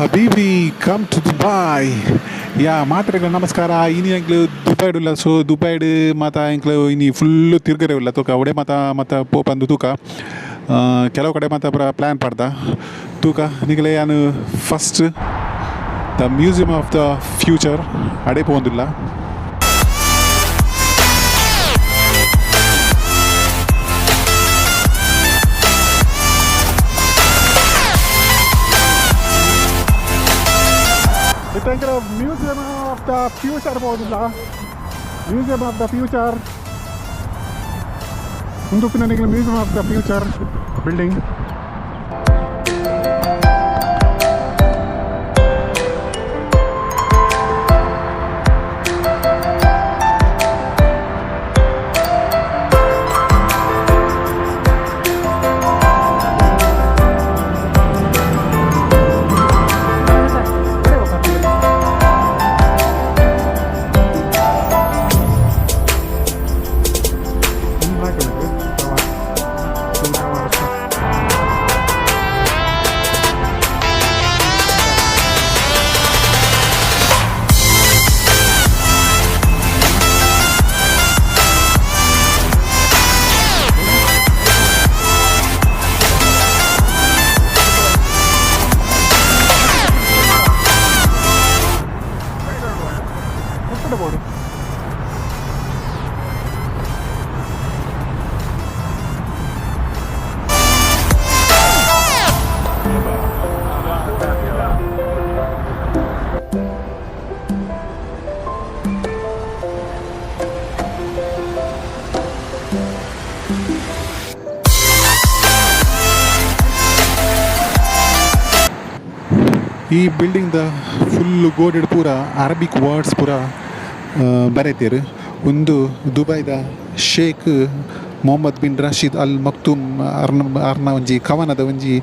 Habibi, come to Dubai. ಯಾ ಮಾತ್ರೆಗಳ ನಮಸ್ಕಾರ. ಇನಿ ಎಂಕ್ಲು ದುಬೈಡುಲ್ಲ. ಸೊ ದುಬೈಡ್ ಮಾತ ಎಂಕ್ಲು ಇನಿ ಫುಲ್ ತಿರ್ಗರೆ ಉಲ್ಲ ತೂಕ ಒಡೆ ಮಾತ ಮಾತ ಪೋಪಂದು ತೂಕ ಕೆಲವು ಕಡೆ ಮಾತ ಪೂರ ಪ್ಲ್ಯಾನ್ ಪಾಡ್ದ ತೂಕ ನಿಗಲೆ ಯಾನು first the museum of the future ಅಡೆ ಪೋಂದುಲ್ಲ. Museum of the future ಪೋದಿಲ್ಲ, museum of the future ಉಂದುಪ್ಪಿನ museum of the future building. ಈ ಬಿಲ್ಡಿಂಗ್ ದ ಫುಲ್ ಗೋಡೆಡ್ ಪೂರ ಅರಬಿಕ್ ವರ್ಡ್ಸ್ ಪೂರ ಬರೆತೇರು. ಉಂದು ದುಬೈದ Sheikh Mohammed bin Rashid Al Maktoum ಅರ್ನ ಅರ್ನ ಒಂಜಿ ಕವನದ ಒಂಜಿ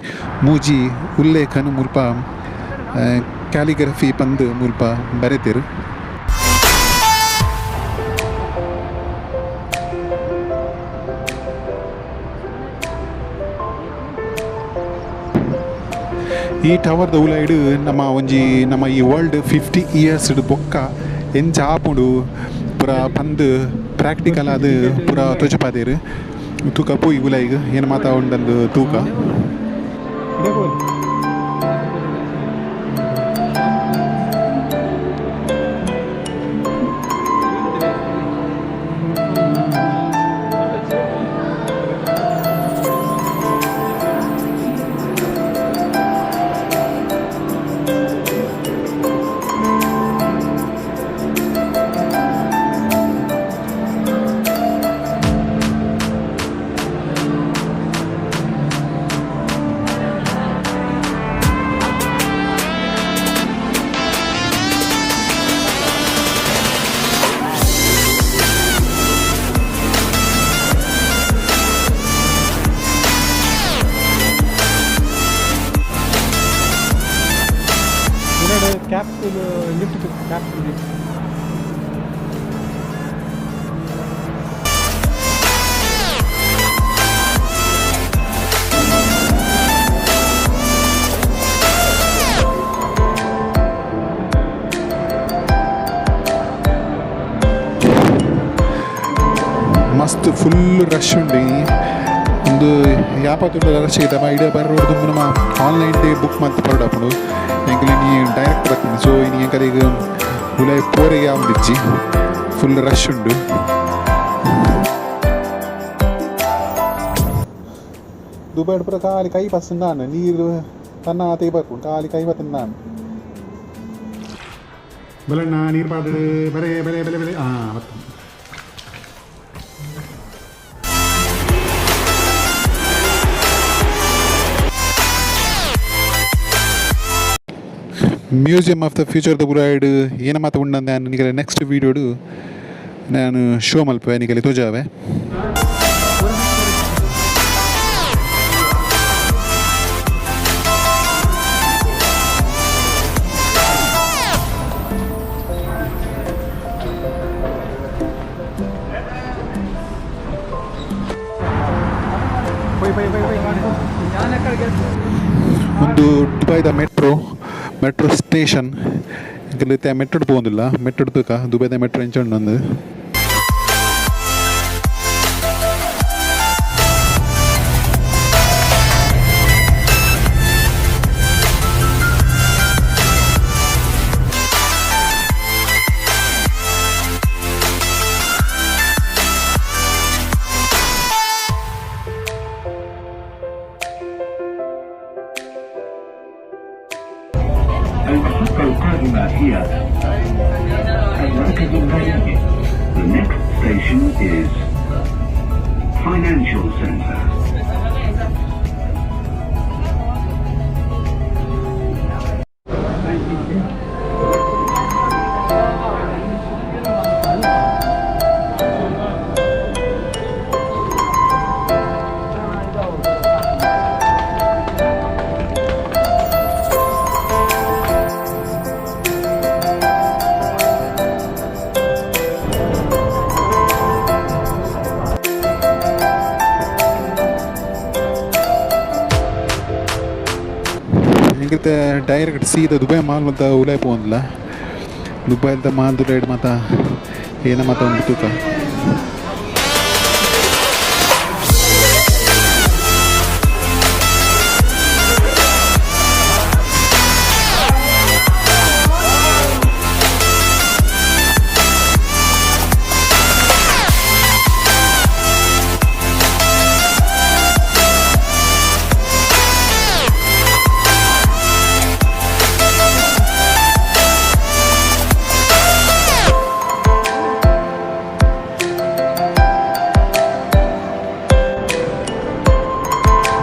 ಮೂಜಿ ಉಲ್ಲೇಖನು ಮುಲ್ಪ ಕ್ಯಾಲಿಗ್ರಫಿ ಪಂದ್ ಮುಲ್ಪ ಬರೆತೇರು. ಈ ಟವರ್ದ ಉಲೈಡ್ ನಮ್ಮ ಒಂಜಿ ನಮ್ಮ ಈ ವರ್ಲ್ಡ್ 50 ಇಯರ್ಸ್ ಬೊಕ್ಕ ಎಂಚ ಆಪುಂಡು ಪೂರ ಪಂದ್ ಪ್ರಾಕ್ಟಿಕಲ್ ಆದ್ ಪೂರ ತೋಜಪಾದೆರ್. ತೂಕ ಪೋಯಿ ಉಲೈಗ್ ಏನ್ ಮಾತ ಉಂಡಂದು ತೂಕ. Capsule lift, capsule lift. ಮಸ್ತ್ ಫುಲ್ ರಶ್ ಉಂಡು. ಉಂದು ಯಾಪತ್ತುಂಡ ರಶ್ ಐತಮ್ಮ ಇಡ ಬರೋದು ನಮ್ಮ ಆನ್ಲೈನ್ ಡೇ ಬುಕ್ ಮಲ್ತ್ ಪರಡಾಪುಂಡು. ಎಂಕುಲು ಇನಿ ಡೈರೆಕ್ಟ್ ಬತ್ತಿನಿ. ಸೊ ಇನಿ ಎಂಕಲೆಗ್ ಉಲಾಯಿ ಪೋರೆಗೆ ಆವೊಂದಿಜ್ಜಿ, ಫುಲ್ ರಶ್ ಉಂಡು. ದುಬೈಡ್ ಪೂರ ಖಾಲಿ ಕೈ ಪಸ್ಸುಂದಾಂಡ್ ನೀರು ತನ್ನ ಆತೆ ಬರ್ಪುಂಡು, ಖಾಲಿ ಕೈ ಬತ್ತುಂದಾಂಡ್. ಬಲಣ್ಣ ನೀರು ಪಾಡು ಬರೆ ಬರೆ ಬಲೆ ಬಲೆ ಹಾಂ ಬತ್ತ. ಮ್ಯೂಸಿಯಂ ಆಫ್ the future ದ ಬುರಾಯ್ಡ್ ಏನ ಮಾತ ಉಂಡಂದೆ ನಾನು ನಿಗಲೆ ನೆಕ್ಸ್ಟ್ ವೀಡಿಯೋಡು ನಾನು ಶೋ ಮಲ್ಪುವೆ, ನಿಗಲೆ ತೋಜಾವೆ. ಪೋಯ್ ಪೋಯ್ ಪೋಯ್ ಪೋಯ್. ಒಂದು ದುಬೈದ ಮೆಟ್ರೋ Metro station. ಎಂಕುಲು ಇತ್ತೆ ಮೆಟ್ರೋಡ್ ಪೋವೊಂದುಲ್ಲ, ಮೆಟ್ರೋಡ್ ತೂಕ ದುಬೈದ ಮೆಟ್ರೋ ಎಂಚ ಉಂಡು. المحطة القادمة هي المركز المالي. The next station is Financial Center. ಎಂಕಿತ್ತೆ direct ಸೀದಾ ದುಬೈ ಮಾಲ್ ಅಂತ ಉಲಾಯ್ ಪೋವೊಂದುಲ್ಲ. ದುಬೈದ ಮಾಲ್ ದುಲೈಡ್ ಮಾತ ಏನ ಮಾತ ಉಂಡು ತೂಕ.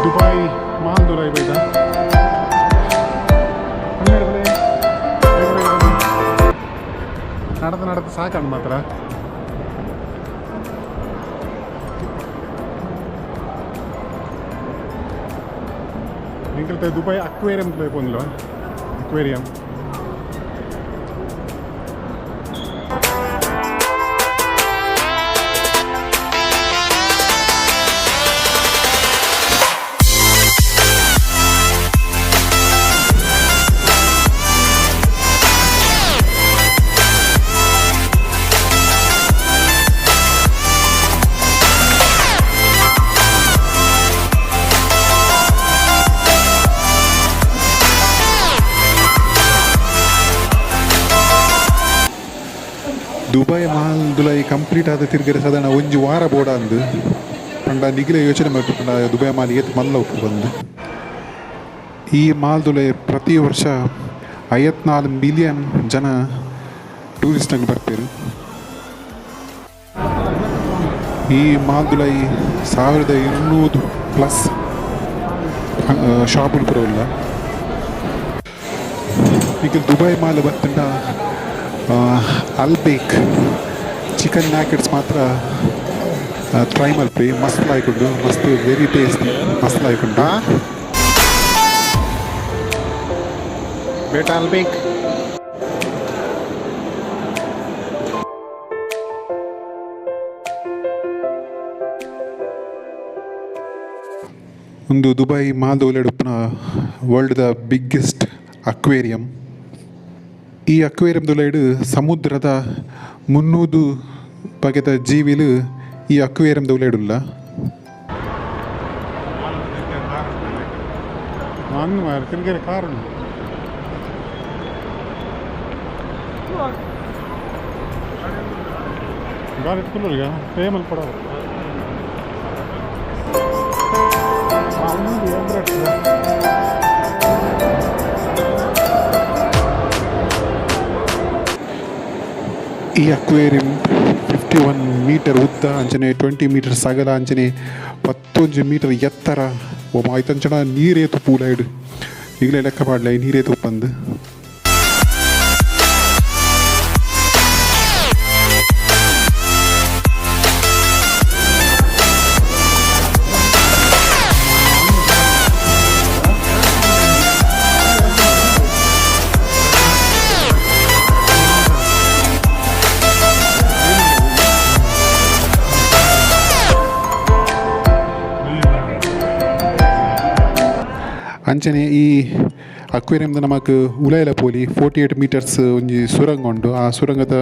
ದುಬೈ ಮಾಲ್ ದುಲೈ ಬೈದ. നടന്ന് നടന്ന് സാക്കാണ് മാത്ര. നിങ്ങളത്തെ ദുബായ് അക്വേറിയം പോകുന്നില്ല, അക്വേറിയം. ದುಬೈ ಮಾಲ್ ದುಲೈ ಕಂಪ್ಲೀಟ್ ಆದ ತಿರ್ಗರೆ ಸಾಧಾರಣ ಒಂಜಿ ವಾರ ಬೋಡ ಅಂದು ಪಂಡ ನಿಗಿಲೆ ಯೋಚನೆ ಮಲ್ಪು ಪಂಡ ದುಬೈ ಮಾಲ್ ಏತ್ ಮಲ್ಲ ಉಪ್ಪು ಬಂದು. ಈ ಮಾಲ್ ದುಲೈ ಪ್ರತಿ ವರ್ಷ 54 ಮಿಲಿಯನ್ ಜನ ಟೂರಿಸ್ಟ್ನಾಗ ಬರ್ಪೆರ್. ಈ ಮಾಲ್ ದುಲೈ 1200 ಪ್ಲಸ್ ಶಾಪುಲು ಪೂರ ಉಲ್ಲ. ನಿಕುಲು ದುಬೈ ಮಾಲ್ ಬತ್ತುಂಡ ಅಲ್ಬೇಕ್ ಚಿಕನ್ ನಗ್ಗೆಟ್ಸ್ ಮಾತ್ರ ಟ್ರೈ ಮಲ್ಪಿ. ಮಸ್ತ್ ಲಾಯ್ಕುಂಡು, ಮಸ್ತ್ ವೆರಿ ಟೇಸ್ಟಿ, ಮಸ್ತ್ ಲಾಯ್ಕುಂಡು. ಬೇಟಾ ಅಲ್ಬೇಕ್. ಒಂದು ದುಬೈ ಮಾಲ್ದ ಉಲೈಡ್ ಉಪ್ಪುನ world the biggest aquarium. ಈ ಅಕ್ವೇರಿಯಂ ದುಲೈಡ್ ಸಮುದ್ರದ 300 ಬಗೆತ ಜೀವಿಲು ಈ ಅಕ್ವೇರಿಯಂ ಉಲೈಡ್ ಉಲ್ಲ. ಅಂದು ಮಾರ್ರೆ, ತಿರ್ಗರೆ ಕಾರ್ ಉಂಡು. ಗಾಡಿ ಕುಲ್ಲುಗ ಪೇ ಮಲ್ಪಡ. ಉಂಡು ಎಮ್ರೇಟ್ಸ್. ಈ ಅಕ್ವೇರಿಯಂ 51 ಮೀಟರ್ ಉದ್ದ ಅಂಚನೆ 20 ಮೀಟರ್ ಸಗಲ ಅಂಚನೆ 11 ಮೀಟರ್ ಎತ್ತರ. ಐತಂಚನ ನೀರೇ ತುಪ್ಪು ಉಲೈಡ್. ಈಗಲೇ ಲೆಕ್ಕ ಪಾಡ್ಲೆ ನೀರೇ ತುಪ್ಪಂದು. ಅಂಚನೆ ಈ ಅಕ್ವೇರಿಯಂದ ನಮಕ್ ಉಲೈಲ ಪೋಲಿ 48 ಮೀಟರ್ಸ್ ಒಂಜಿ ಸುರಂಗ ಉಂಡು ಆ ಸುರಂಗದ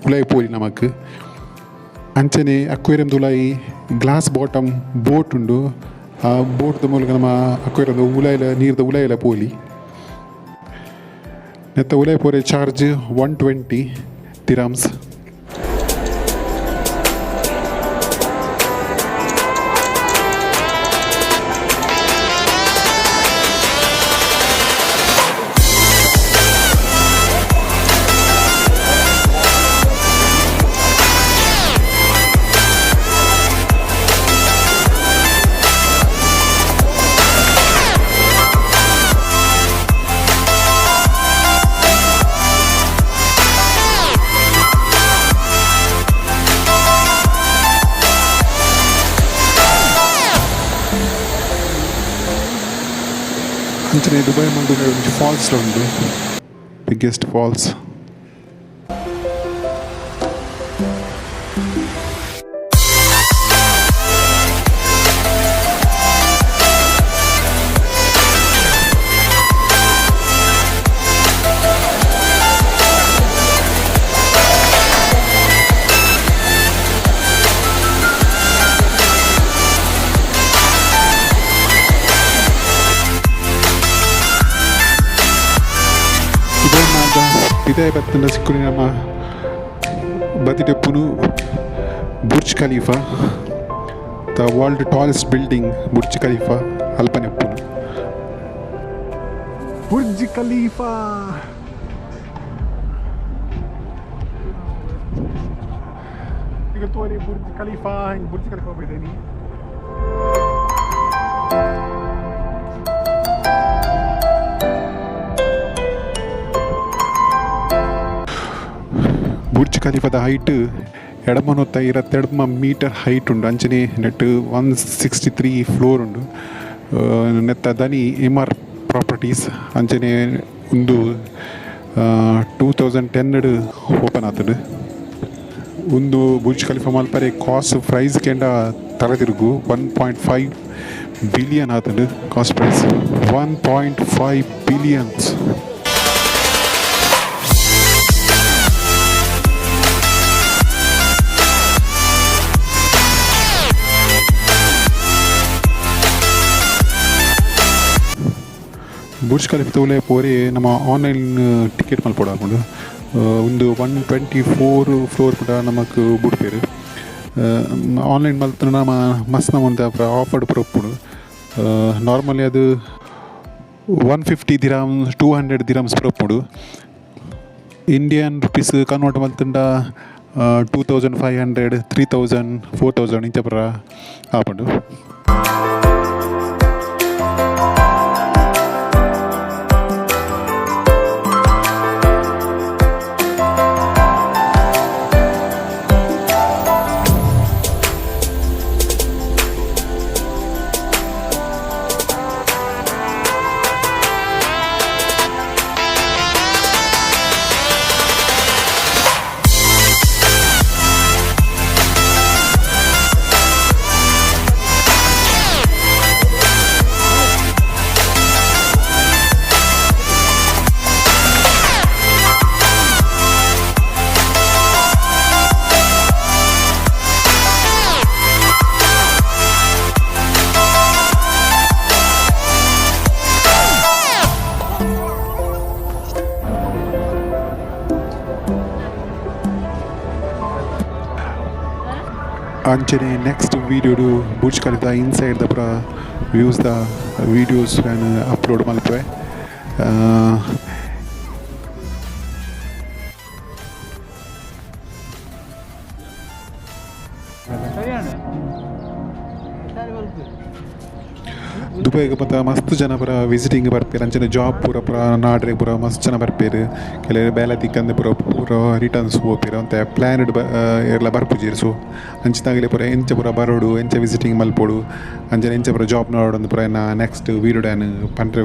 ಉಲೈ ಪೋಲಿ ನಮಕ್ ಅಂಚನೆ ಅಕ್ವೇರಿಯಂ ಉಲಾಯಿ ಗ್ಲಾಸ್ ಬಾಟಮ್ ಬೋಟ್ ಉಂಡು ಆ ಬೋಟ್ ಮೂಲಕ ನಮ್ಮ ಅಕ್ವೇರಿಯಂ ಉಲೈಲ ನೀರ್ದ ಉಲೈಲ ಪೋಲಿ ನೆತ್ತ ಉಲೈ ಪೋರೆ ಚಾರ್ಜ್ 120 ದಿರಾಮ್ಸ್. ಅಂಚನೆ ದುಬೈ ಮಂದು ಒಂಜಿ ಫಾಲ್ಸ್ ಉಂಡು ಬಿಗ್ಗೆಸ್ಟ್ ಫಾಲ್ಸ್. ದುಬೈ ಮಾತ ಪಿದಾಯಿ ಬತ್ತಂಡ ಸಿಕ್ಕುನಿ ನಮ್ಮ ಬದಿಡೆಪ್ಪುನು Burj Khalifa, the world tallest building Burj Khalifa ಅಲ್ಪನೆಪ್ಪುನು Burj Khalifa. ಈಗ ತೋರಿ ಬುರ್ಜ್ ಖಲೀಫಾ, ಹಿಂಗೆ ಬುರ್ಜ್ ಖಲೀಫಾ ಬೈದೇನಿ. ಬುರ್ಜ್ ಖಲೀಫಾದ ಹೈಟ್ 252 ಮೀಟರ್ ಹೈಟ್ ಉಂಡು. ಅಂಚನೆ ನೆಟ್ 163 ಫ್ಲೋರ್ ಉಂಡು. ನೆತ್ತ ದನಿ ಎಮಾರ್ ಪ್ರಾಪರ್ಟೀಸ್. ಅಂಚನೆ ಉಂದು 2010 ಓಪನ್ ಆತುಂಡು. ಉಂದು ಬುರ್ಜ್ ಖಲೀಫಾ ಮಲ್ಪರೆ ಕಾಸ್ಟ್ ಪ್ರೈಸ್ ಕೆಂಡ ತಲೆತಿರುಗು 1.5 ಬಿಲಿಯನ್ ಆತುಂಡು cost price 1.5 billions. Burj Khalifa ತೂಲೆ ಪೋರೆ ನಮ್ಮ ಆನ್ಲೈನ್ ಟಿಕೆಟ್ ಮಲ್ಪೊಡಾಪುಂಡು. ಉಂದು 124 ಫ್ಲೋರ್ ಪೂರ ನಮಕ್ ಬುಡ್ಪೆರ್. ಆನ್ಲೈನ್ ಮಲ್ತುಂಡ ನಮ ಮಸ್ತ್ ನಮೂನೆದ ಆಫರ್ಡ್ ಪೂರ ಉಪ್ಪುಂಡು. ನಾರ್ಮಲಿ ಅದು 150 ದಿರಾಮ್ 200 ದಿರಾಮ್ಸ್ ಪೂರ ಉಪ್ಪುಂಡು. ಇಂಡಿಯನ್ ರುಪೀಸ್ ಕನ್ವರ್ಟ್ ಮಲ್ತುಂಡ 2500 3000 4000 ಇಂಚ ಪೂರ ಆಪುಂಡು. ಅಂಚನೆ ನೆಕ್ಸ್ಟ್ ವೀಡಿಯೋಡು ಬುರ್ಜ್ ಖಲೀಫಾ ಇನ್ಸೈಡ್ ದ ಪೂರ ವ್ಯೂಸ್ ದ ವೀಡಿಯೋಸ್ ಯಾನ್ ಅಪ್ಲೋಡ್ ಮಲ್ಪುವೆ. ದುಬೈಗ್ ಮಾತ ಮಸ್ತ್ ಜನ ಪೂರ ವಿಸಿಟಿಂಗ್ ಬರ್ಪೆರ್. ಅಂಚನೆ ಜಾಬ್ ಪೂರ ಪೂರ ನಾಡ್ರೆ ಪೂರ ಮಸ್ತ್ ಜನ ಬರ್ಪೆರ್. ಕೆಲವೆರ್ ಬೇಲೆ ತಿಕ್ಕಂದೆ ಪೂರ ಪೂರ ರಿಟರ್ನ್ಸ್ ಪೋಪೆರ್. ಒಂತೆ ಪ್ಲ್ಯಾನ್ಡ್ ಏರ್ಲ ಬರ್ಪುಜೆರ್. ಸೊ ಅಂಚಿನಾಗಲೆ ಪೂರ ಎಂಚ ಪೂರ ಬರೋಡು, ಎಂಚ ವಿಸಿಟಿಂಗ್ ಮಲ್ಪೊಡು, ಅಂಚನೆ ಎಂಚ ಪೂರ ಜಾಬ್ ನಾಡೊಡು ಪೂರ ಎನ್ನ ನೆಕ್ಸ್ಟ್ ವೀಡಿಯೋಡ್ ಯಾನ್ ಪನ್ರೆ.